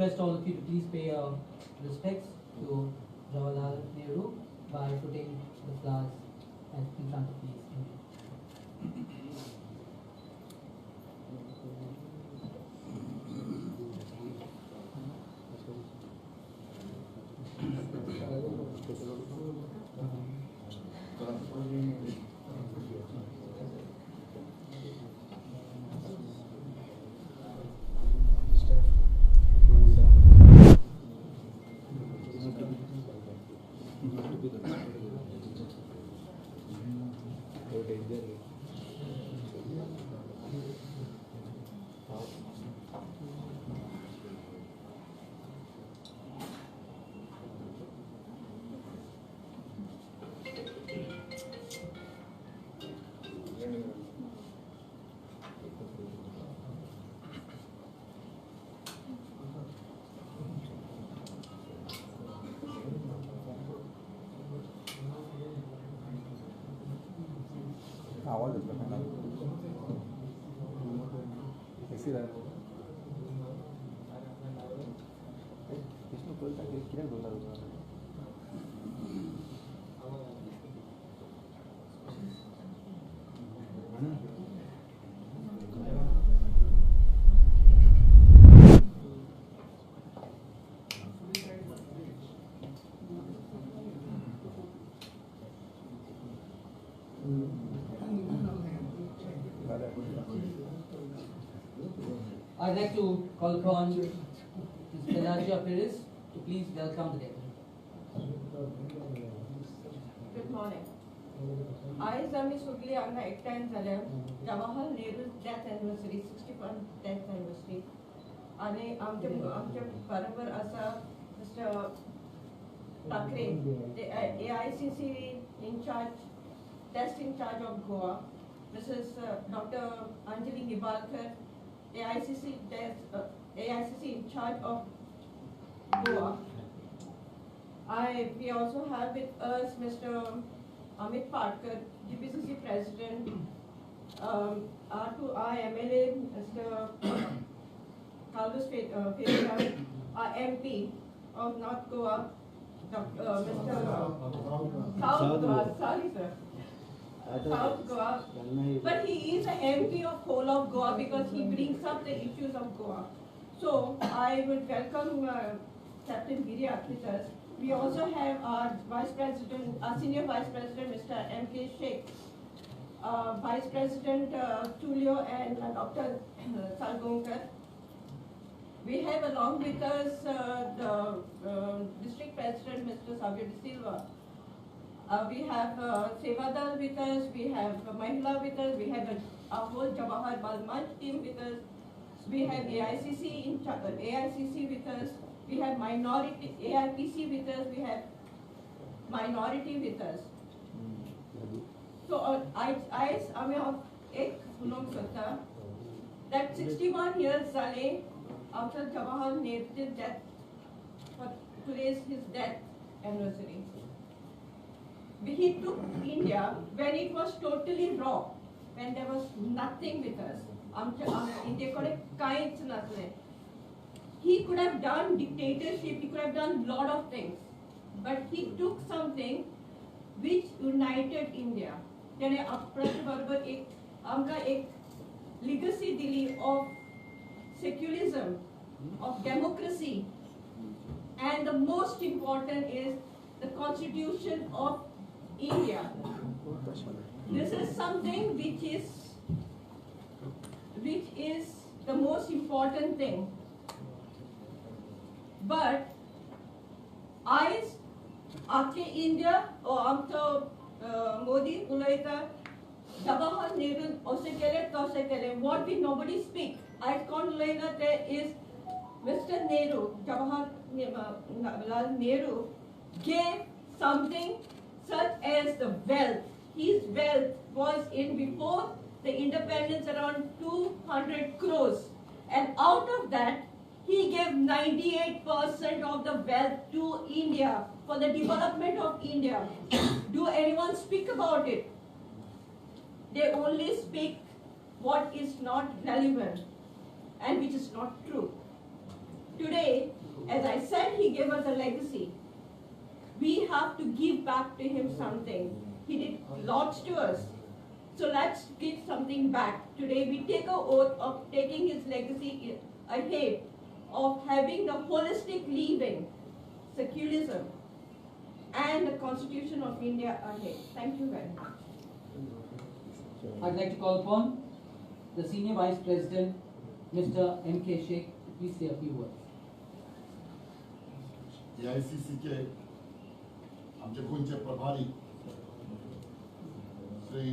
request all of you to please pay your respects to Jawaharlal Nehru by putting the flowers in front of his image. आवाज येतलो AC जाय विष्णू कळटा कित्याक दवरला तुका. I'd like to call upon Ms. Pelagia Pires to please welcome the gathering. Good morning. आयज आमी सगळीं हांगा एकठांय जाल्या Jawaharlal Nehru death anniversary, 61 death anniversary. आनी आमचे आमचे बरोबर आसा मिस्टर ठाकरे, ते AICC incharge, test incharge of Goa, Mrs doctor Anjali Nibalkar, AICC AICC in charge of Goa. We also have with us Mr. Amit Patkar, GPCC President, R2I MLA, Mr. Carlos Ferreira, our MP of North Goa, Dr. Mr. South Goa, sorry sir. South Goa, but he is an MP of whole of Goa because he brings up the issues of Goa. So I would welcome Captain Viriat with us. We also have our Vice President, our Senior Vice President, Mr. M.K. Sheikh, Vice President Tulio and Dr. Salgaonkar. We have along with us the District President, Mr. Savio De Silva. We have Sevadal with us, we have Mahila with us, we have our whole Jawahar Bal Manch team with us, we have AICC AICC with us, we have minority AIPC with us, we have minority with us. So आयज आमी एक उलोवंक सोदता that 61 years जाले after Jawaharlal Nehru's death, for today's his death anniversary. He took India when it was totally raw, when there was nothing with us. India कडेन कांयच नासलें. He could have done dictatorship, he could have done lot of things, but he took something which united India. तेणे आपणाचे बरोबर एक आमकां एक legacy दिली of secularism, of democracy, and the most important is the Constitution of India. This is something which is the most important thing. But आयज आख्खे India आमचो मोदी उलयता जवाहरलाल नेहरू अशें केलें तशें केलें. What we nobody speak, आयज कोण उलयना ते is Mister Nehru, Jawaharlal Nehru gave something such as the wealth. His wealth was in before the independence around 200 crores, and out of that he gave 98% of the wealth to India for the development of India. Do anyone speak about it? They only speak what is not relevant and which is not true. Today, As I said, he gave us a legacy. We have to give back to him something. He did lots to us. So let's give something back. Today we take an oath of taking his legacy ahead, of having the holistic living, secularism, and the Constitution of India ahead. Thank you very much. I'd like to call upon the Senior Vice President, Mr. M.K. Sheikh, to please say a few words. AICC चे आमचे गोंयचे प्रभारी श्री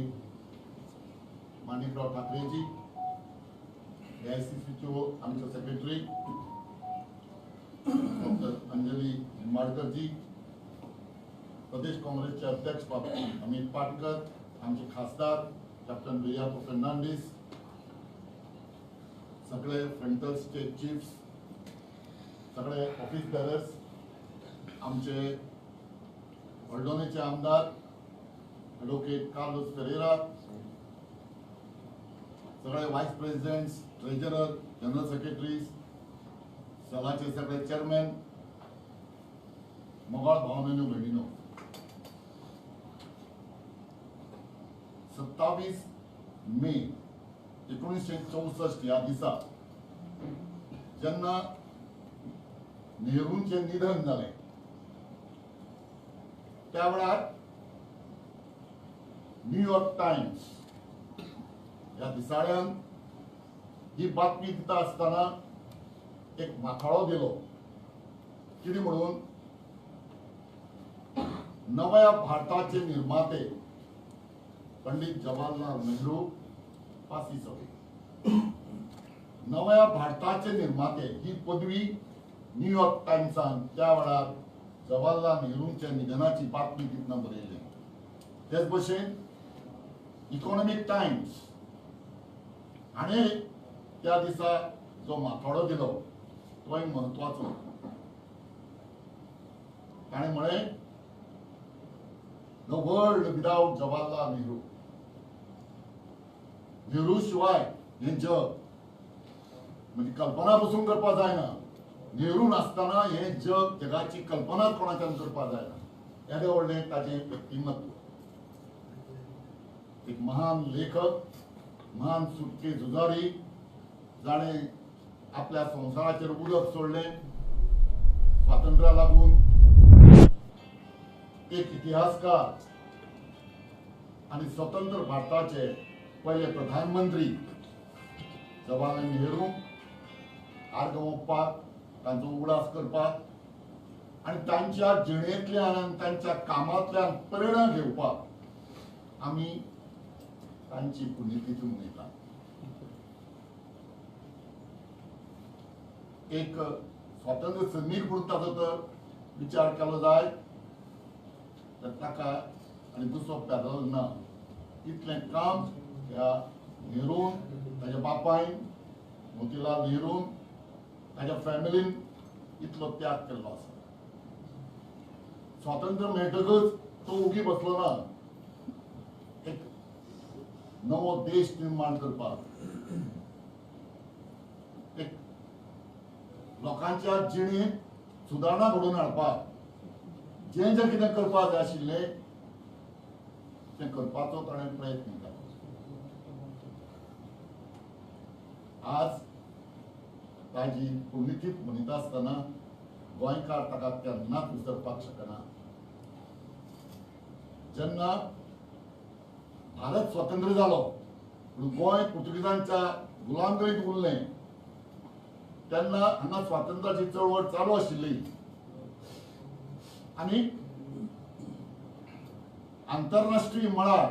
माणिकराव ठाकरेजी, AICCच्यो आमच्यो secretary doctor Anjali निंबाडकरजी, Pradesh काँग्रेसचे अध्यक्ष बाब अमित पाटकर, आमचे खासदार कॅप्टन विरियातो फर्नांडीस, सगळे फ्रंटल स्टेट चीफ्स, सगळे ऑफिस बेरर्स, आमचे हळदोणेचे आमदार ॲडव्होकेट कार्लोस फेरेरा, सगळे vice presidents, treasurer, general secretaries, सलाचे सगळे चेअरमॅन, मोगाळ भावनो भयणीनो, 27 मे 1964 ह्या दिसा जेन्ना नेहरूंचें निधन जालें त्या वेळार न्यूयॉर्क टायम्स ह्या दिसाळ्यान ही बातमी दिता आसतना एक माथाळो दिलो, कितें म्हणून, नव्या भारताचे निर्माते पंडित जवाहरलाल नेहरू पासी सभे. नव्या भारताचे निर्माते ही पदवी न्यूयॉर्क टायम्सान त्या वेळार जवाहरलाल नेहरूंच्या निधनाची बातमी दितना बरयली. तेच भशेन इकॉनॉमीक टायम्स हाणें त्या दिसा जो माथाळो दिलो तोय म्हत्वाचो. ताणें म्हळें, the world without Jawaharlal Nehru. Nehru शिवाय हें जग म्हणजे कल्पना पसून करपाक जायना. नेहरू नासतना हें जग, जगाची कल्पनाच कोणाच्यान करपाक जायना. येदें व्हडलें ताचें व्यक्तिमत्व. एक महान लेखक, महान सुटके झुजारी, जाणें आपल्या संवसाराचेर उदक सोडलें स्वातंत्र्या लागून, एक इतिहासकार आनी स्वतंत्र भारताचे पयले प्रधानमंत्री जवाहरलाल नेहरू आर्गां ओंपपाक, तांचो उगडास करपाक आनी तांच्या जिणेंतल्यान आनी तांच्या कामांतल्यान प्रेरणा घेवपाक आमी तांची पुण्यतिथी मनयतात. एक स्वातंत्र्य सैनीक म्हणून ताचो तर विचार केलो जायत तर ताका आनी दुसरो पॅरल ना. इतलें काम ह्या नेरून, ताच्या बापायन मोतीलाल नेरून, ताच्या फॅमिलीन इतलो त्याग केल्लो आसा. स्वातंत्र्य मेळटकच तो उगी बसलो ना. एक नवो देश निर्माण करपाक, एक लोकांच्या जिणेंत सुदारणा घडोवन हाडपाक जें जें कितें करपाक जाय आशिल्लें तें करपाचो ताणें प्रयत्न केलो. आज ताजी पुण्यतीथ मनयता आसतना गोंयकार ताका केन्नाच विसरपाक शकना. जेन्ना भारत स्वतंत्र जालो पूण गोंय पुर्तुगेजांच्या गुलामगिरींत उरलें तेन्ना हांगा स्वातंत्र्याची चळवळ चालू आशिल्ली आनी आंतरराष्ट्रीय मळार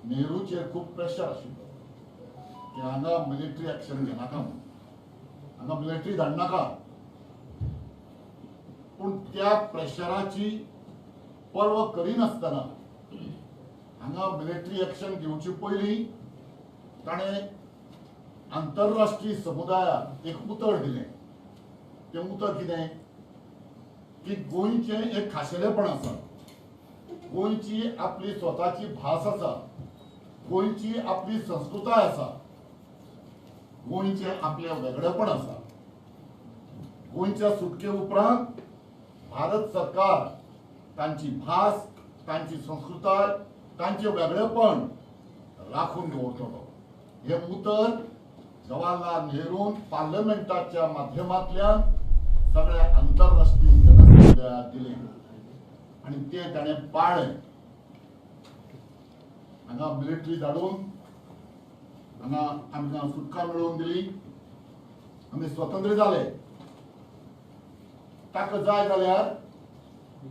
नेहरूचेर खूब प्रेशर आशिल्लो की हांगा मिलिटरी एक्शन घेनाका म्हणून, हांगा मिलिटरी धाडनाका. पूण त्या प्रेशराची पर्वा करिनासतना हांगा मिलिटरी एक्शन घेवचे पयलीं ताणें आंतरराष्ट्रीय समुदायाक एक उतर दिलें. तें उतर कितें की गोंयचें एक खाशेलेपण आसा, गोंयची आपली स्वताची भास आसा, गोंयची आपली संस्कृताय आसा, गोंयचें आपलें वेगळेपण आसा. गोंयच्या सुटके उपरांत भारत सरकार तांची भास, तांची संस्कृताय, तांचें वेगळेपण राखून दवरतलो. हें उतर जवाहरलाल नेरून पार्लमेंटाच्या माध्यमांतल्यान सगळ्या आंतरराष्ट्रीय जनसमुदायाक दिलें आनी तें ताणें पाळ्ळें. हांगा मिलिटरी धाडून हांगा आमकां सुटका मेळोवन दिली, आमी स्वतंत्र जाले. ताका जाय जाल्यार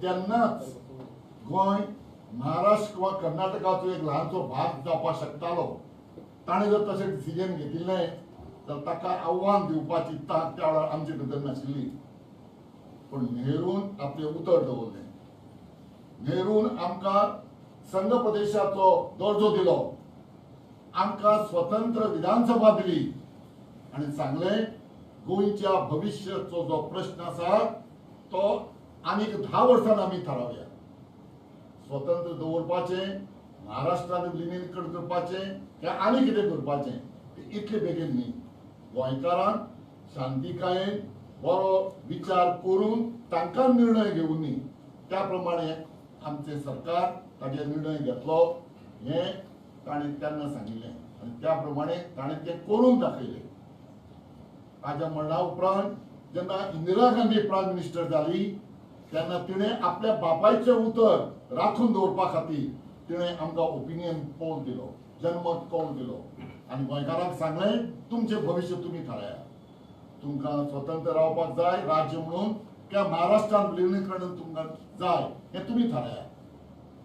तेन्नाच गोंय महाराष्ट्र किंवा कर्नाटकाचो एक ल्हानसो भाग जावपाक शकतालो. ताणें जर तशें डिसिजन घेतिल्लें तर ताका आव्हान दिवपाची तांक त्या वेळार आमचे भितर नाशिल्ली. पूण नेहरून आपलें उतर दवरलें. नेहरून आमकां संघ प्रदेशाचो दर्जो दिलो, आमकां स्वतंत्र विधानसभा दिली आनी सांगलें गोंयच्या भविश्याचो जो प्रश्न आसा तो आनीक 10 वर्सांनी आमी थारावया. स्वतंत्र दवरपाचें, महाराष्ट्रान विलीनीकरण करपाचें काय आनी कितें करपाचें तें इतले बेगीन न्ही. गोंयकारांक शांतिकायेन बरो विचार करून तांकां निर्णय घेवन न्ही, त्या प्रमाणे आमचें सरकार ताजेर निर्णय घेतलो हें ताणें तेन्ना सांगिल्लें आनी त्या प्रमाणे ताणें तें करून दाखयलें. ताज्या मरणा उपरांत जेन्ना इंदिरा गांधी प्रायम मिनिस्टर जाली तेन्ना तिणें आपल्या बापायचें उतर राखून दवरपा खातीर तिणें आमकां ओपिनियन पोल दिलो, जनमत कौल दिलो आनी गोंयकारांक सांगलें तुमचें भविश्य तुमी थारायात, तुमकां स्वतंत्र रावपाक जाय राज्य म्हणून किंवा महाराष्ट्रान विलीनीकरण तुमकां जाय हें तुमी थारायात.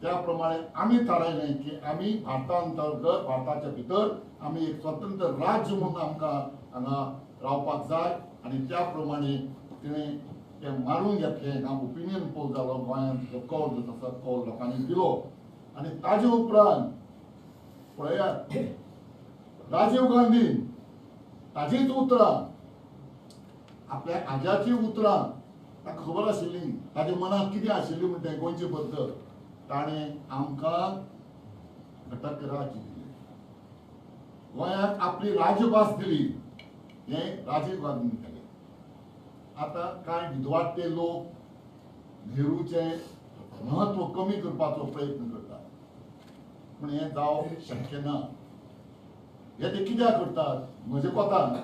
त्या प्रमाणे आमी थारायलें की आमी भारता अंतर्गत, भारताच्या भितर आमी एक स्वतंत्र राज्य म्हणून आमकां हांगा रावपाक जाय आनी त्या प्रमाणे तिणें तें मारून घेतलें. हांगा ओपिनियन पोल जालो, गोंयांत जो कौल आसा कौल लोकांनी दिलो आनी ताजे उपरांत पळयात राजीव गांधीन ताजीच उतरां, आपल्या आज्याची उतरां ताका खबर आशिल्ली, ताज्या मनांत कितें आशिल्ली म्हणटा गोंयचे बद्दल, ताणें आमकां घटक राज्य दिलें, गोंयांक आपली राजभास दिली, हें राजीव गांधीन केलें. आतां कांय विद्वाटे लोक नेहरूचें म्हत्व कमी करपाचो प्रयत्न करतात, पूण हें जावप शक्य ना. हे ते कित्याक करतात म्हजे कोतान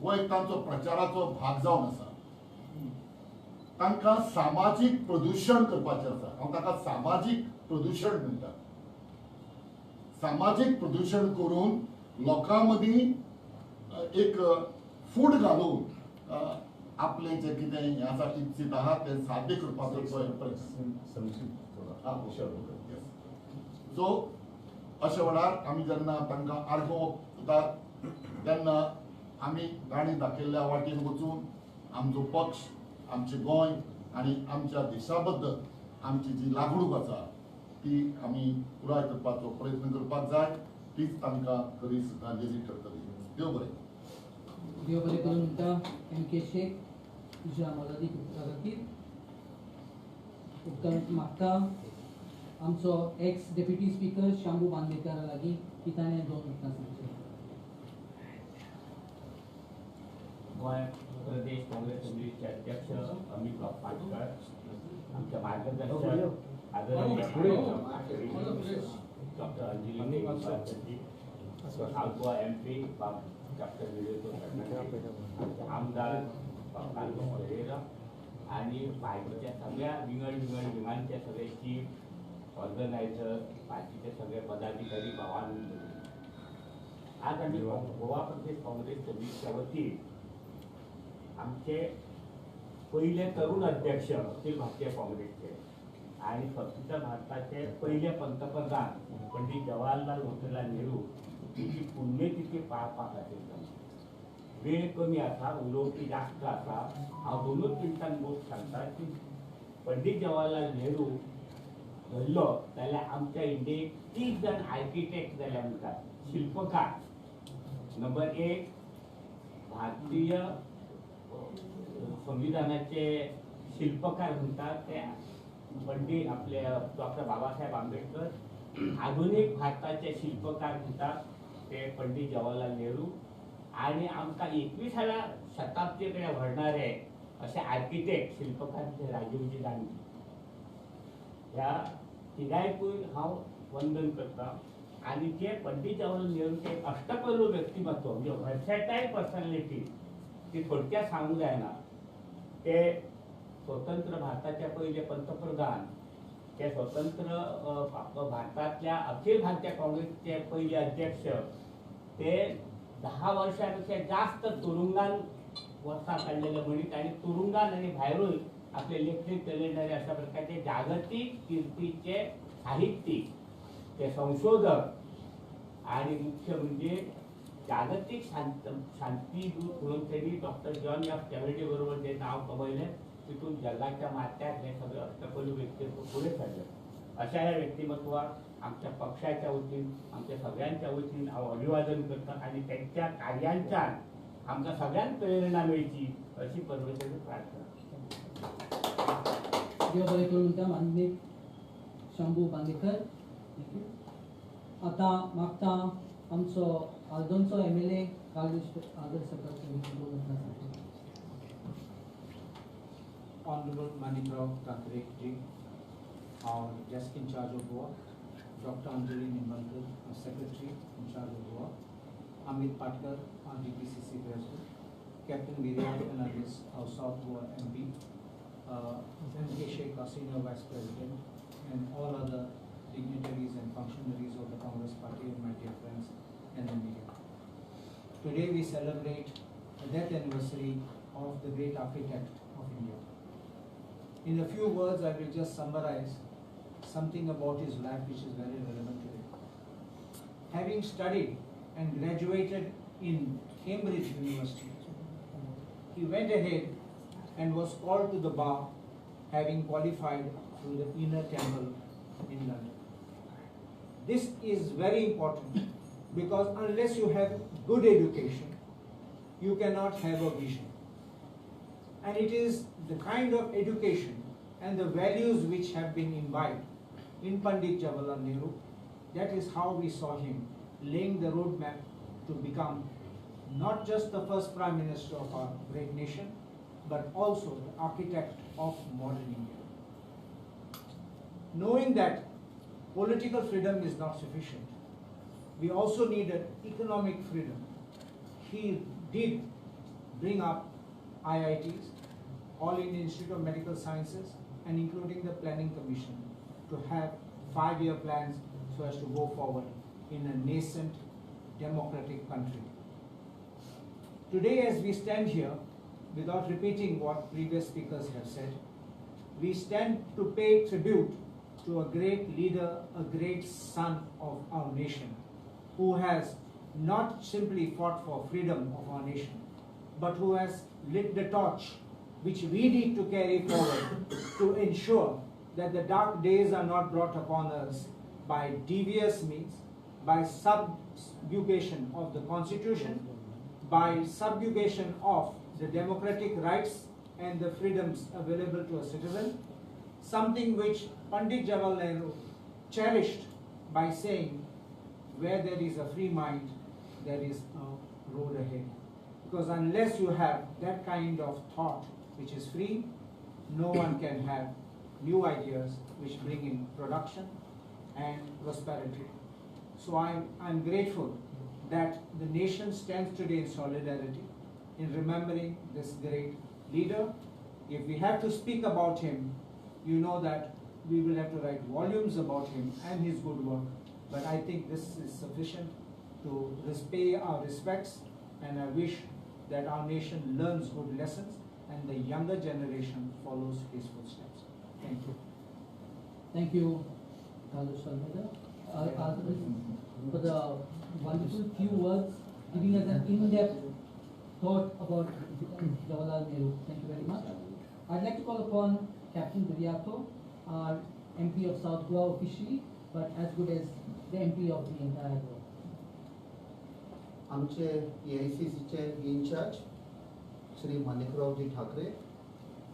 हो एक तांचो प्रचाराचो भाग जावन आसा. तांकां सामाजीक प्रदुशण करपाचें आसा. हांव ताका सामाजीक प्रदुशण म्हणटा. सामाजीक प्रदुशण करून लोकां मदीं एक फूट घालून आपलें जें कितें हें आसा इत्सीत आहा तें साध्य करपाचो प्रयत्न. सो अशे वेळार आमी जेन्ना तांकां आर्गां ओंपतात तेन्ना आमी तांणी दाखयल्ल्या वाटेन वचून आमचो पक्ष, आमचें गोंय आनी आमच्या देशा बद्दल आमची जी लागणूक आसा ती आमी पुराय करपाचो प्रयत्न करपाक जाय. तीच तांकां खरी श्रद्धांजली ठरतली. देव बरें. देव बरें करूं म्हणटा एम के शेख तुज्या मोलादीक उपकारा खातीर. उपकार मागता आमचो एक्स डेप्युटी स्पीकर शांबू बांदेकरा लागीं की ताणें 2 उतरां सांगचीं. गोंय प्रदेश काँग्रेस समितीचे अध्यक्ष अमित पाटकर, आमचे मार्गदर्शक आदरणीय doctor Anjali South Goa M P बाब डॉक्टर विरेंद्र फर्नांडीस, आमचे आमदार कार्लोस फेरेरा आनी पार्टीच्या सगळ्या विंगड विंगड विंगांचे सगळे चीफ ऑर्गनायझर, पार्टीचे सगळे पदाधिकारी भावान, आज आमी गोवा प्रदेश काँग्रेस समितीच्या वतीन आमचे पयले तरुण अध्यक्ष अखिल भारतीय काँग्रेसचे आनी स्वतंत्र भारताचे पयले पंतप्रधान पंडित जवाहरलाल मोतीलाल नेहरू हांची पुण्यतिथी पाळपा खातीर जमले. वेळ कमी आसा, उलोवपी जास्त आसा. हांव 2 मिनटान गोश्ट सांगता की पंडित जवाहरलाल नेहरू धरलो जाल्यार आमच्या इंडियेक 30 जाण आर्किटेक्ट जाल्या म्हणटात, शिल्पकार. नंबर 1 भारतीय संविधानाचे शिल्पकार म्हणटात ते पंडित आपले डॉक्टर बाबासाहेब आंबेडकर. आधुनीक भारताचे शिल्पकार म्हणटात ते पंडित जवाहरलाल नेहरू. आनी आमकां 21व्या शताब्दी कडेन व्हरणारे अशे आर्किटेक्ट शिल्पकार म्हणजे राजीवजी गांधी. ह्या तिगांयकूय हांव वंदन करता. आनी जे पंडित जवाहरलाल नेहरूचें अष्टपैलू व्यक्तिमत्व म्हणजे व्हर्सेटायल पर्सनॅलिटी ती थोडक्यात सांगूंक जायना. ते स्वतंत्र भारताचे पयले पंतप्रधान, ते स्वतंत्र भारतांतल्या अखिल भारतीय काँग्रेसचे पयले अध्यक्ष, ते 10 वर्षांपेक्षा जास्त तुरुंगान वर्सां काडलेले मनीस आनी तुरुंगान आनी भायरूय आपले लेखणी चलयणारे अशा प्रकारचे जागतीक कीर्तीचे साहित्यीक, ते संशोधक आणि मुख्य म्हणजे जागतिक शांतीदूत म्हणून त्यांनी डॉक्टर जॉन एफ केनेडी बरोबर जे नाव कमयलें तितून जगाच्या माथ्यार हे सगळे अष्टपैलू व्यक्तिमत्व फुडें सरलें. अशा ह्या व्यक्तिमत्वाक आमच्या पक्षाच्या वतीन, आमच्या सगळ्यांच्या वतीन हांव अभिवादन करता आनी त्यांच्या कार्यांच्यान आमकां सगळ्यांक प्रेरणा मेळची अशी परमेश्वराची प्रार्थना. देव बरें करूं म्हणटा माननीय शंभू बांदेकर. Thank you. आतां मागता आमचो आल्दोनचो MLA Carlos Alberto. Honorable Manikrao Thackeray ji, our desk in charge of Goa, Dr. Anjali Nimbalkar, our secretary in charge of Goa, Amit Patkar, our DPCC president, Captain Viriato Fernandes, our South Goa MP, M.K. Sheikh, our senior vice president, and all other dignitaries and functionaries of the Congress party and my dear friends and the media. Today we celebrate the death anniversary of the great architect of India. In a few words, I will just summarize something about his life which is very relevant today. Having studied and graduated in Cambridge University, he went ahead and was called to the bar, having qualified through the Inner Temple in London. This is very important because unless you have good education, you cannot have a vision. And it is the kind of education and the values which have been imbibed in Pandit Jawaharlal Nehru, that is how we saw him laying the roadmap to become not just the first Prime Minister of our great nation, but also the architect of modern India. Knowing that political freedom is not sufficient, we also needed economic freedom. He did bring up IITs, All India Institute of Medical Sciences, and including the Planning Commission to have 5-year plans so as to go forward in a nascent democratic country. Today, as we stand here, without repeating what previous speakers have said, we stand to pay tribute to a great leader, a great son of our nation, who has not simply fought for freedom of our nation, but who has lit the torch which we need to carry forward to ensure that the dark days are not brought upon us by devious means, by subjugation of the constitution, by subjugation of the democratic rights and the freedoms available to a citizen, something which Pandit Jawaharlal Nehru cherished by saying, where there is a free mind, there is a road ahead. Because unless you have that kind of thought which is free, no one can have new ideas which bring in production and prosperity. So I'm grateful that the nation stands today in solidarity in remembering this great leader. If we have to speak about him, you know that we will have to write volumes about him and his good work. But I think this is sufficient to pay our respects, and I wish that our nation learns good lessons and the younger generation follows his footsteps. Thank you. Thank you, Carlos Almeida, for the wonderful few words, giving us an in-depth thought about Jawaharlal Nehru. Thank you very much. I'd like to call upon Captain Viriato, our MP of South Goa officially, but as good as the MP of the entire Goa. आमचे AICCचे in charge Shri माणिकरावजी Thackeray,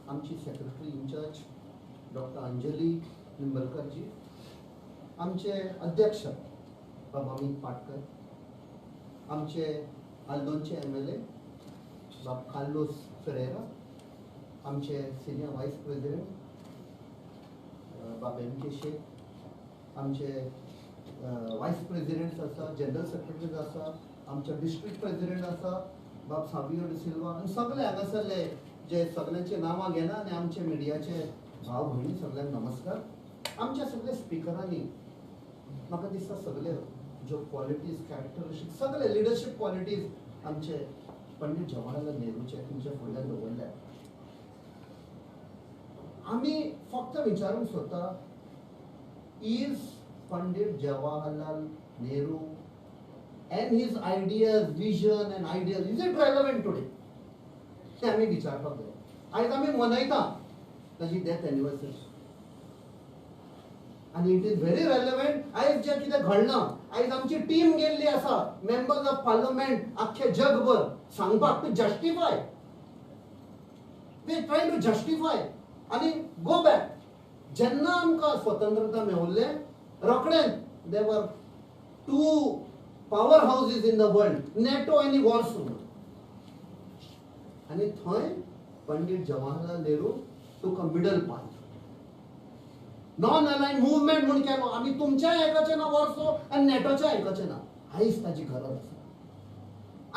आमची secretary in charge doctor Anjali निंबलकरजी, आमचे अध्यक्ष बाब अमित पाटकर, आमचे आल्दोनचे MLA बाब Carlos Ferreira, आमचे सिनियर वायस प्रेसिडेंट बाब M K Shaikh, आमचे वायस प्रेसिडेंट्स आसा, जनरल सेक्रेटरीज आसा, आमचे डिस्ट्रिक्ट प्रेसिडेंट आसा बाब सावियो डिसिल्वा, आनी सगळे हांगासरले जे सगळ्यांचे नांवां घेना आनी आमचे मिडियाचे भाव भयणी सगळ्यांक नमस्कार. आमच्या सगळ्या स्पिकरांनी म्हाका दिसता सगळे ज्यो क्वॉलिटीज, कॅरेक्टरिस्टिक्स, सगळे लिडरशीप क्वॉलिटीज आमचे पंडित जवाहरलाल नेहरूचे तुमच्या फुडल्यान दवरल्या. आमी फक्त विचारूंक सोदता, is Pandit Jawaharlal Nehru and his ideas, vision and ideas, is it relevant today? ते आमी विचारपाक जाय. आयज आमी मनयता ताजी डेथ एनिवर्सरी आनी it is very relevant. आयज जें कितें घडलां, आयज आमची टीम गेल्ली आसा मेंबर्स ऑफ पार्लमेंट आख्खे जगभर सांगपाक, to justify, they try to justify आनी गो बॅक. जेन्ना आमकां स्वतंत्रता मेवल्लें रोखडेंच there were two power houses in the world, NATO आनी वॉर्सो, आनी थंय Pandit Jawaharlal Nehru took a middle path, non align movement म्हूण केलो. आमी तुमच्याय आयकचे ना वॉर्सो आनी नॅटोच्याय आयकचे ना. आयज ताजी गरज आसा.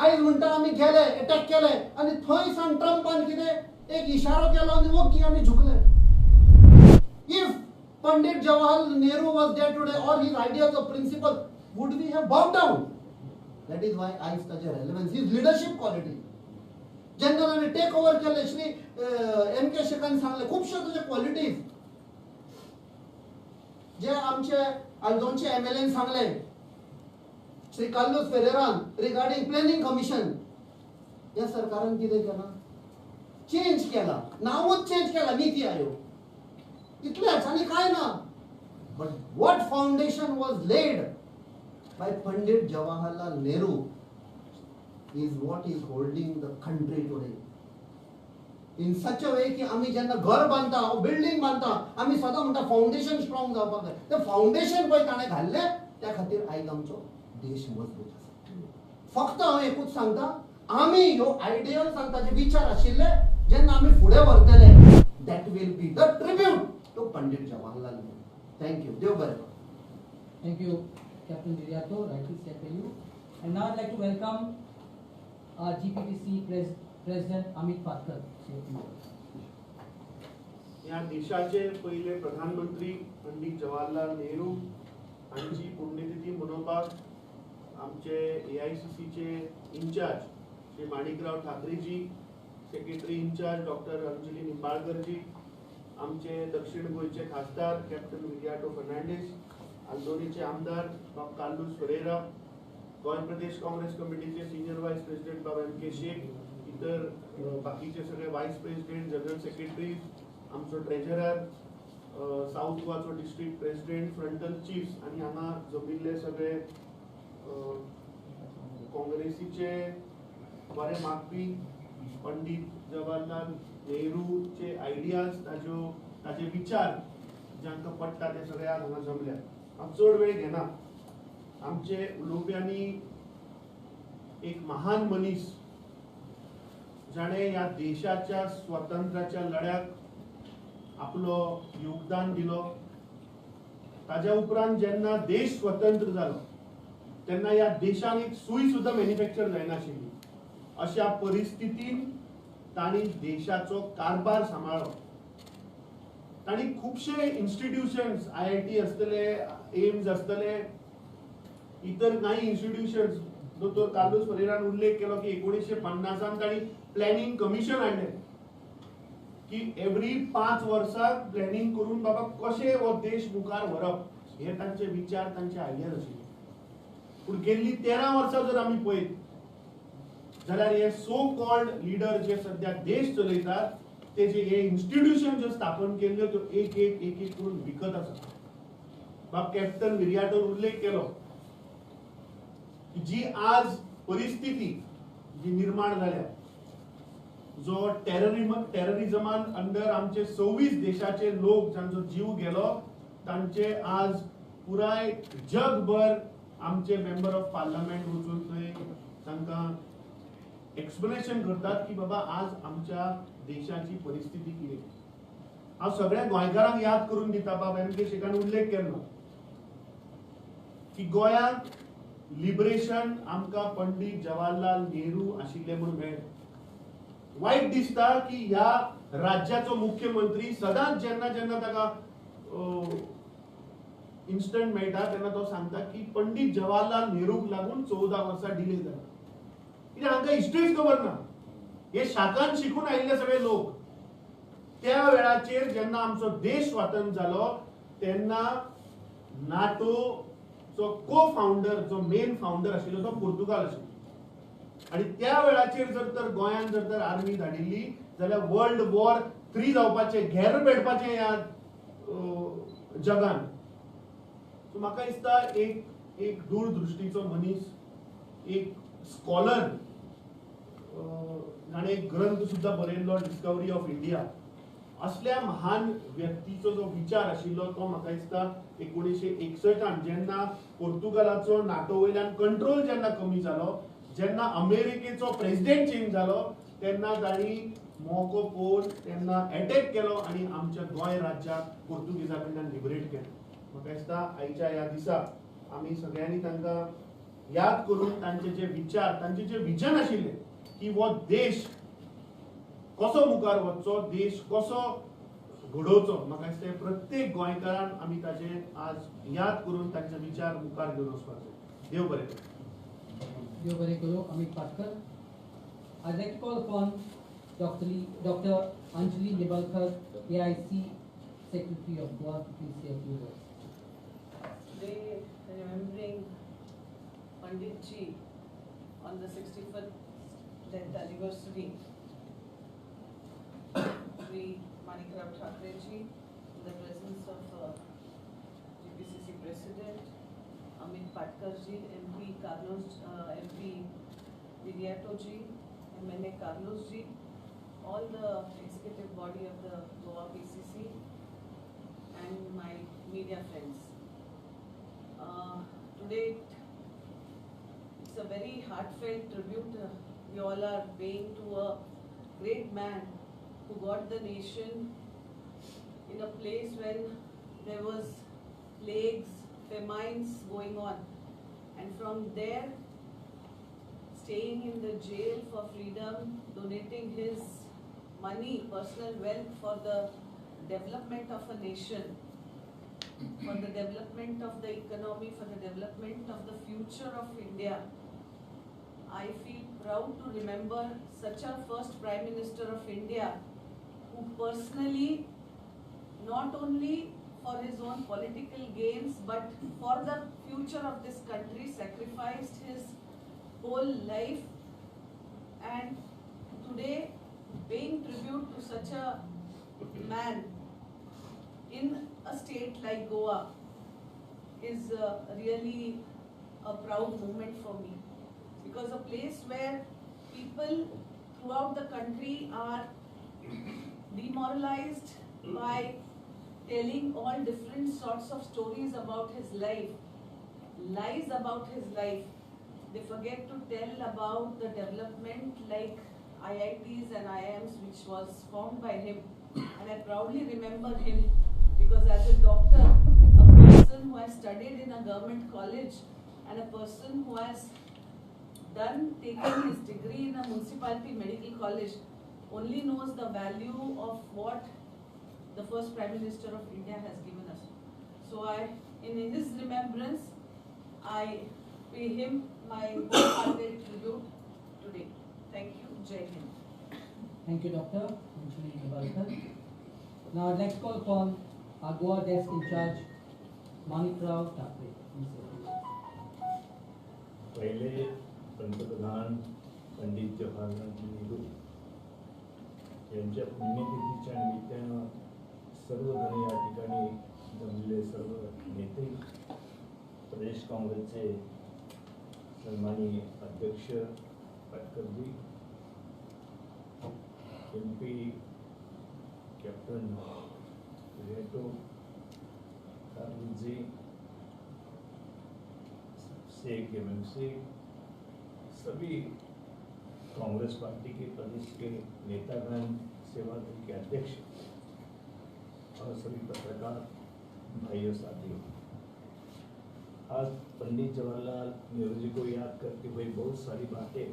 आयज म्हणटा आमी गेले, एटॅक केले आनी थंय सावन ट्रंपान कितें एक इशारो केलो आनी ओगी आमी झुकले. If Pandit Jawaharlal Nehru was there today or his ideas of principle, would we have bowed down? That is why आयज ताजे रेलेवन्स, his leadership quality. जेन्ना ताणें टेक ओवर केलें, श्री M K शेखान सांगलें खुबश्यो ताजे क्वॉलिटीज जे आमचे आल्दोनचे MLA सांगलें, श्री कार्लोस फेरेरान रिगार्डींग प्लॅनिंग कमिशन. ह्या सरकारान कितें केलां? चेंज केला, नांवूच चेंज केला, नीती आयोग, इतलेंच आनी कांय ना. But what foundation was laid by Pandit Jawaharlal Nehru is what is holding the country today in such a way की आमी जेन्ना घर बांदता, बिल्डींग बांदता, आमी सदां म्हणटा फावंडेशन स्ट्रॉंग जावपाक जाय. तें फावंडेशन पळय ताणें घाल्लें, त्या खातीर आयज आमचो देश मजबूत आसा. फक्त हांव एकूच सांगता, आमी ह्यो आयडियल्स आनी ताजे विचार आशिल्ले जेन्ना आमी फुडें व्हरतले, that will be the tribute to Pandit Jawaharlal Nehru. Thank you. देव बरें करूं. Thank you, Captain Viriato, rightly said by you. And now I'd like to welcome our GPPC President Amit Patkar. Say a few words. ह्या देशाचे पयले प्रधानमंत्री पंडित जवाहरलाल नेहरू हांची पुण्यतिथी मनोवपाक आमचे AICCचे इन्चार्ज श्री माणिकराव ठाकरेजी, सेक्रेटरी इन्चार्ज डॉक्टर अंजली निंबाळकरजी, आमचे दक्षिण गोंयचे खासदार कॅप्टन विरियाटो फर्नांडीस, आल्दोनीचे आमदार बाब कार्लूस फरेरा, गोंय प्रदेश काँग्रेस कमिटीचे सिनियर वायस प्रेसिडेंट बाब M K Shaikh, इतर बाकीचे सगळे वायस प्रेसिडेंट, जनरल सेक्रेटरीज, आमचो ट्रेजरर, साऊथ गोवाचो डिस्ट्रिक्ट प्रेसिडेंट, फ्रंटल चीफ्स आनी हांगा जमिल्ले सगळे काँग्रेसीचे बरे मागपी पंडित जवाहरलाल नेहरूचे आयडियाज, ताजे विचार जांकां पडटा ते सगळे आज हांगा जमल्या. हांव चड वेळ घेना. आमचे उलोवप्यांनी एक महान मनीस जाणें ह्या देशाच्या स्वातंत्र्याच्या लढ्याक आपलो योगदान दिलो, ताज्या उपरांत जेन्ना देश स्वतंत्र जालो तेन्ना ह्या देशान एक सूय सुद्दां मॅन्युफॅक्चर जायनाशिल्ली. अशा परिस्थितीन तांणी देशाचो कारभार सांबाळ्ळो. तांणी खुबशे इन्स्टिट्युशन्स, IIT आसतले, एम्स आसतले, इतर कांय इन्स्टिट्युशन्स, दोतोर कार्लोस फरेरान उल्लेख केलो की 1950 तांणी प्लॅनिंग कमिशन हाडलें की एवरी 5 वर्साक प्लॅनिंग करून बाबा कशें हो देश मुखार व्हरप, हे तांचे विचार, तांचे आयडियाज आशिल्ले. पूण गेल्ली 13 वर्सां जर आमी पळयत जाल्यार हे सो कॉल्ड लिडर जे सद्या देश चलयतात ते जे हे इन्स्टिट्युशन जे स्थापन केल्ल्यो त्यो एक एक एक एक करून विकत आसा. बाब कॅप्टन विरियाटोन उल्लेख केलो की जी आज परिस्थिती जी निर्माण जाल्या, जो टेररिजमान अंडर आमचे 26 देशाचे लोक जांचो जीव गेलो तांचे आज पुराय जगभर आमचे मेंबर ऑफ पार्लमेंट वचून थंय तांकां एक्सप्लेनेशन करतात की बाबा आज आमच्या देशाची परिस्थिती कितें. हांव सगळ्या गोंयकारांक याद करून दिता, बाब एम के शेखान उल्लेख केलो की गोंयांत लिबरेशन आमकां पंडित जवाहरलाल नेहरू आशिल्ले म्हणून मेळ्ळें. वायट दिसता की ह्या राज्याचो मुख्यमंत्री सदांच जेन्ना जेन्ना ताका इन्स्टंट मेळटा तेन्ना तो सांगता की पंडित जवाहरलाल नेहरूक लागून 14 वर्सां डिले जाला. कित्याक हांकां हिस्ट्रीच खबर ना. हे शाखान शिकून आयिल्ले सगळे लोक. त्या वेळाचेर जेन्ना आमचो देश स्वातंत्र्य जालो तेन्ना नाटोचो को फाउंडर, जो मेन फाउंडर आशिल्लो तो पुर्तुगाल आशिल्लो. आनी त्या वेळाचेर जर तर गोंयान जर तर आर्मी धाडिल्ली जाल्यार वर्ल्ड वॉर 3 जावपाचें, घेर पेटपाचें ह्या जगान. सो म्हाका दिसता एक एक दूरदृश्टीचो मनीस, एक स्कॉलर, जाणें एक ग्रंथ सुद्दां बरयल्लो डिस्कवरी ऑफ इंडिया, असल्या महान व्यक्तीचो जो विचार आशिल्लो तो म्हाका दिसता 1961 जेन्ना पोर्तुगालाचो नाटो वयल्यान कंट्रोल जेन्ना कमी जालो, जेन्ना अमेरिकेचो प्रेसिडेंट चेंज जालो, तेन्ना तांणी मोको पळोवन तेन्ना एटॅक केलो आनी आमच्या गोंय राज्याक पोर्तुगेजा कडल्यान लिबरेट केलें. म्हाका दिसता आयच्या ह्या दिसा आमी सगळ्यांनी तांकां याद करून तांचे जे विचार, तांचे जे विजन आशिल्लें की हो देश कसो मुखार वचचो, देश कसो घडोवचो, म्हाका दिसता प्रत्येक गोंयकारान आमी ताजे आज याद करून तांचे विचार मुखार घेवन वचपाक जाय. देव बरें करूं. देव बरें करूं. Amit Patkar. I'd like to call upon Dr. Anjali Nimbalkar, AIC Secretary of Goa, to please say a few words. Today, remembering Pandit Ji on the 65th death anniversary, Shri Manikrao Thackeray Ji, in the presence of GPCC President Amit Patkar Ji, MP Carlos, MP Viriato Ji, MLA Carlos Ji, all the executive body of the Goa PCC, and my media friends. Today, it's a very heartfelt tribute we all are paying to a great man who got the nation in a place when there was plagues, famines going on, and from there, staying in the jail for freedom, donating his money, personal wealth for the development of a nation, for the development of the economy, for the development of the future of India. I feel proud to remember such a first Prime Minister of India who personally, not only for his own political gains, but for the future of this country, sacrificed his whole life. And today, paying tribute to such a man in a state like Goa is really a proud moment for me, because a place where people throughout the country are demoralized by telling all different sorts of stories about his life, lies about his life. They forget to tell about the development like IITs and IIMs, which was formed by him. And I proudly remember him because as a doctor, a person who has studied in a government college and a person who has done taking his degree in a municipality medical college only knows the value of what the first Prime Minister of India has given us. So I, in his remembrance, I pay him my wholehearted tribute today. Thank you. Jai Hind. Thank you, Dr. Anjali Nimbalkar. Now I'd like to call upon our Goa desk in charge, Manikrao Thackeray. पहिले पंतप्रधान पंडित जवाहरलाल नेहरू यांच्या पुण्यतिथीच्या निमित्तानं सर्वजण या ठिकाणी जमलेले सर्व नेते, प्रदेश काँग्रेसचे सन्माननीय अध्यक्ष पाटकरजी, MP captain रेटो कार्लजी, Shaikh M Shaikh, सभी Congress party K Pradesh K नेतागण, सेवा दल के अध्यक्ष और सभी पत्रकार भाइयों साथियों, आज पंडित जवाहरलाल नेहरू जी को याद करते हुए बहुत सारी बातें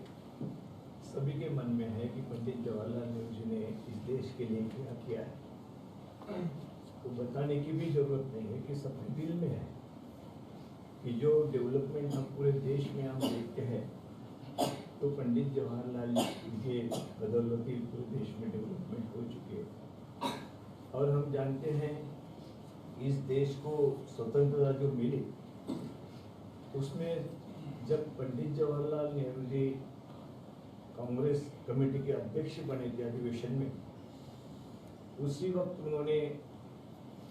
सभी के मन में है कि पंडित जवाहरलाल नेहरू जी ने इस देश के लिए क्या किया है। तो बताने की भी जरूरत नहीं है कि सबके दिल में है कि जो डेवलपमेंट हम पूरे देश में हम देखते हैं तो पंडित जवाहरलाल जी के बदौलत ही पूरे देश में डेवलपमेंट हो चुकी है। और हम जानते हैं इस देश को स्वतंत्रता जो मिली उसमें जब पंडित जवाहरलाल नेहरू जी कांग्रेस कमेटी के अध्यक्ष बने थे अधिवेशन में, उसी वक्त उन्होंने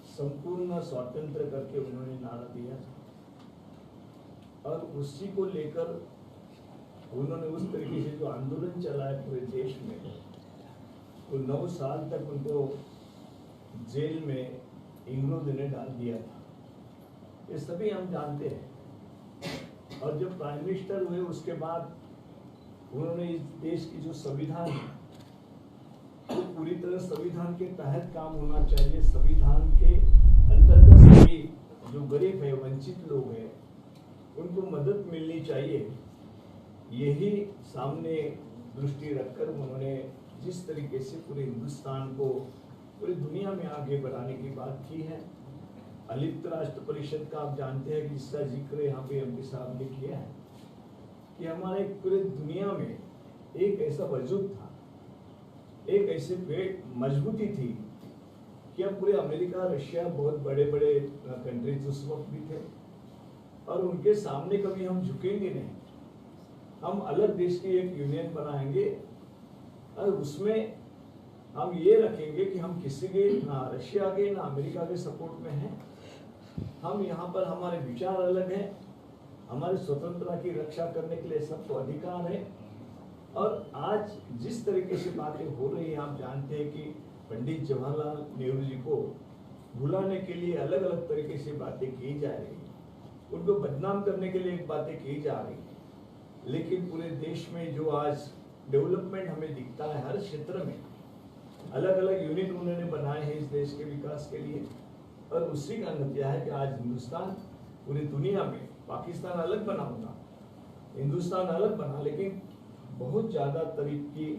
संपूर्ण स्वातंत्र करके उन्होंने नारा दिया और उसी को लेकर उन्होंने उस तरीके से जो आंदोलन चलाया पूरे देश में, तो 9 साल तक उनको जेल में इंग्रजों ने डाल दिया था। ये सभी हम जानते हैं। और जब प्राइम मिनिस्टर हुए उसके बाद उन्होंने इस देश की जो संविधान है वो पूरी तरह संविधान के तहत काम होना चाहिए, संविधान के अंतर्गत सभी जो गरीब है, वंचित लोग हैं, उनको मदद मिलनी चाहिए, यही सामने दृष्टि रखकर उन्होंने जिस तरीके से पूरे हिंदुस्तान को पूरी दुनिया में आगे बढ़ाने की बात की है। अलिप्त राष्ट्र परिषद का आप जानते हैं कि जिसका जिक्र यहाँ पे एमपी साहब ने किया है कि हमारे पूरे दुनिया में एक ऐसा वजूद था, एक ऐसे पेट मजबूती थी कि अब पूरे अमेरिका, रशिया, बहुत बड़े बड़े कंट्रीज उस वक्त भी थे और उनके सामने कभी हम झुकेंगे नहीं। हम अलग देश की एक यूनियन बनाएंगे और उसमें हम ये रखेंगे कि हम किसी के ना रशिया के ना अमेरिका के सपोर्ट में हैं, हम यहाँ पर हमारे विचार अलग हैं, हमारे स्वतंत्रता की रक्षा करने के लिए सबको अधिकार है। और आज जिस तरीके से बातें हो रही हैं, आप जानते हैं कि पंडित जवाहरलाल नेहरू जी को भुलाने के लिए अलग अलग तरीके से बातें की जा रही हैं, उनको बदनाम करने के लिए बातें की जा रही हैं, लेकिन पूरे देश में जो आज डेवलपमेंट हमें दिखता है हर क्षेत्र में अलग अलग यूनिट उन्होंने बनाए हैं इस देश के विकास के लिए, और उसी का नतीजा है कि आज हिंदुस्तान पूरी दुनिया में, पाकिस्तान अलग बना होगा, हिंदुस्तान अलग बना, लेकिन बहुत ज़्यादा तरक्की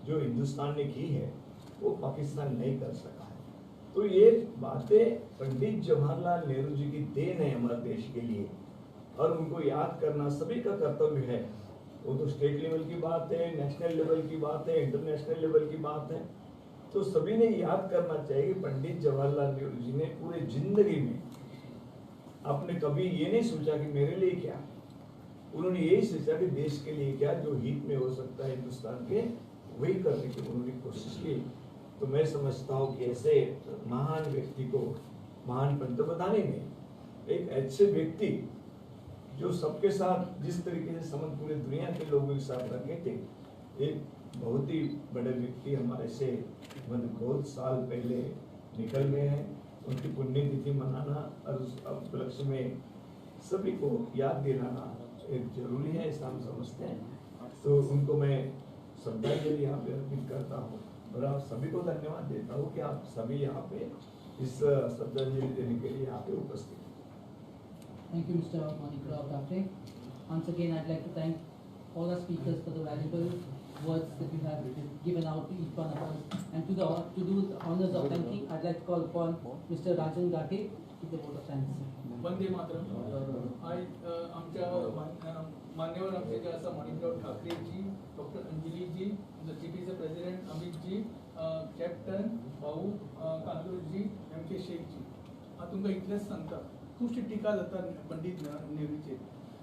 जो हिंदुस्तान ने की है वो पाकिस्तान नहीं कर सका है। तो ये बातें पंडित जवाहरलाल नेहरू जी की then है हमारे देश के लिए और उनको याद करना सभी का कर्तव्य है। वो तो स्टेट लेवल की बात है, नेशनल लेवल की बात है, इंटरनेशनल लेवल की बात है, तो सभी ने याद करना चाहिए कि पंडित जवाहरलाल नेहरू जी ने पूरे जिंदगी में आपने कभी ये नहीं सोचा कि मेरे लिए क्या, उन्होंने यही सोचा कि देश के लिए क्या जो हित में हो सकता है हिंदुस्तान के, वही करने की उन्होंने कोशिश की। तो मैं समझता हूँ कि ऐसे महान व्यक्ति को महान पंतप्रधानी ने, एक अच्छे व्यक्ति जो सबके साथ जिस तरीके से संबंध पूरे दुनिया के लोगों के साथ रखे थे, एक बहुत ही बड़े व्यक्ति हमारे से मतलब बहुत साल पहले निकल गए हैं। उनकी पुण्यतिथि मनाना और उस उपलक्ष्य में सभी को याद दिलाना एक जरूरी है, ऐसा हम समझते हैं। तो उनको मैं श्रद्धांजलि यहाँ पे अर्पित करता हूँ और आप सभी को धन्यवाद देता हूँ कि आप सभी यहाँ पे इस श्रद्धांजलि देने के लिए यहाँ पे उपस्थित हैं। Thank you, Mr. Manikrao Thackeray. Once again, I'd like to thank all our speakers for the valuable words that you have given out to each one of us. And to do the honors of thanking, I'd like to call upon Mr. Rajan Gate to give the vote of thanks. Vande Mataram. आमच्या मान्यवर आमचे जे आसा Manikrao ठाकरेजी, doctor अंजलीजी, जीपीचे president अमितजी, captain भाऊ कांदूरजी, M K शेखजी, हांव तुमकां इतलेंच सांगता, खुबशी टिका जाता पंडित नेहरूचेर.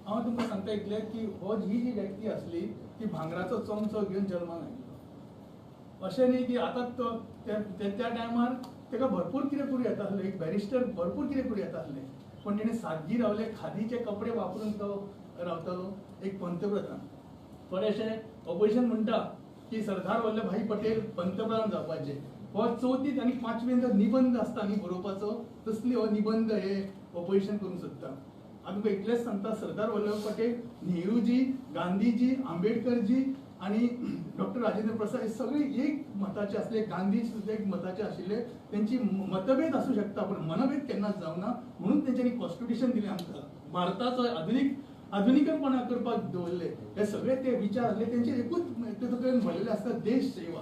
हांव तुमकां सांगता इतलें की हो ही जी व्यक्ती आसली ती भांगराचो चमचो घेवन जल्माक आयिल्लो. अशें न्ही की आतां तो त्या टायमार ताका भरपूर कितें करूं येता आसलें, एक बॅरिस्टर भरपूर कितें करूं येता आसलें, पूण तेणें सादगी रावले, खादीचे कपडे वापरून तो रावतालो एक पंतप्रधान. थोडेशें ऑपोजिशन म्हणटा की सरदार वल्लभभाई पटेल पंतप्रधान जावपाचे, हो चवथीत आनी पांचवेंत जो निबंद आसता न्ही बरोवपाचो, तसली हो निबंद हे ऑपोजिशन करूंक सोदता. हांव तुमकां इतलेंच सांगता, सरदार वल्लभ पटेल, नेहरूजी, गांधीजी, आंबेडकरजी आनी डॉक्टर राजेंद्र प्रसाद हे सगळे एक मताचे आसले, गांधी सुद्दां एक मताचे आशिल्ले. तेंची मतभेद आसूं शकता पूण मनभेद केन्नाच जावना, म्हणून तेंच्यांनी कॉन्स्टिट्युशन दिलें आमकां, भारताचो आधुनिकपणा करपाक दवरले. हे सगळे ते विचार आसले तेंचे, एकूच तेतूंतल्यान भरलेले आसता देश सेवा.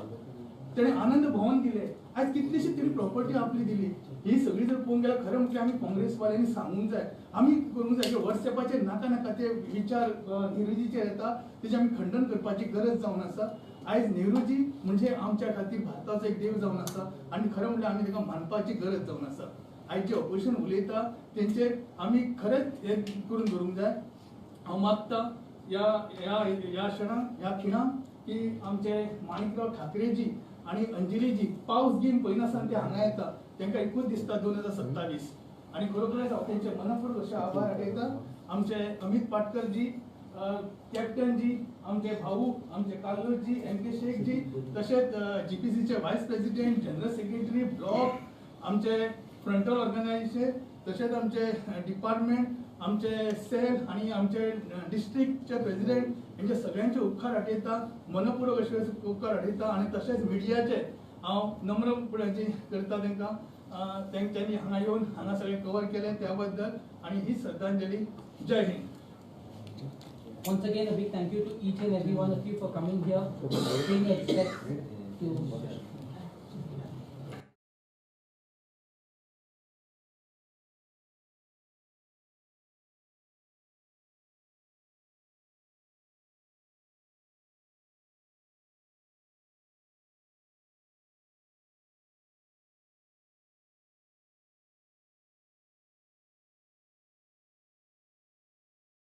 तेणें आनंद भवन दिले, आयज कितलीशी तेणी प्रॉपर्टी आपली दिली. ही सगळी जर पळोवंक गेल्यार खरें म्हटल्यार आमी काँग्रेसवाल्यांनी सांगूंक जाय, आमी करूंक जाय की व्हॉट्सएपाचेर नाका नाका ते विचार नेहरूजीचे येता, तेजें आमी खंडन करपाची गरज जावन आसा. आयज नेहरूजी म्हणजे आमच्या खातीर भारताचो एक देव जावन आसा आनी खरें म्हटल्यार आमी ताका मानपाची गरज जावन आसा. आयज जे ऑपोजिशन उलयता तेंचेर आमी खरेंच हें करून दवरूंक जाय. हांव मागता ह्या ह्या ह्या क्षणाक ह्या खिणाक की आमचे माणिकराव ठाकरेजी आनी अंजलीजी पावस घेवन पळयनासतना ते हांगा येता, तांकां एकूच दिसता 2027. आनी खरोखरच हांव तेंचे मनपूर्वक अशे आभार आठयता. आमचे अमित पाटकरजी, कॅप्टनजी, आमचे भाऊ, आमचे कार्लोसजी, एम के शेखजी, तशेंच जीपीसीचे vice president, general secretary, block, आमचे फ्रंटल ऑर्गनायझेशन, तशेंच आमचे डिपार्टमेंट, आमचे सेल आनी आमचे डिस्ट्रिक्टचे प्रेसिडेंट, हेंचे सगळ्यांचे उपकार आठयता, मनपूर्वक अशे उपकार आठयता. आनी तशेंच मिडियाचे हांव नम्र पुण्याची करता तांकां, तेंच्यांनी हांगा येवन हांगा सगळें कवर केलें त्या बद्दल आनी ही श्रद्धांजली. जय Hind. Once again, a big thank you to each and every one of you for coming here, paying respects to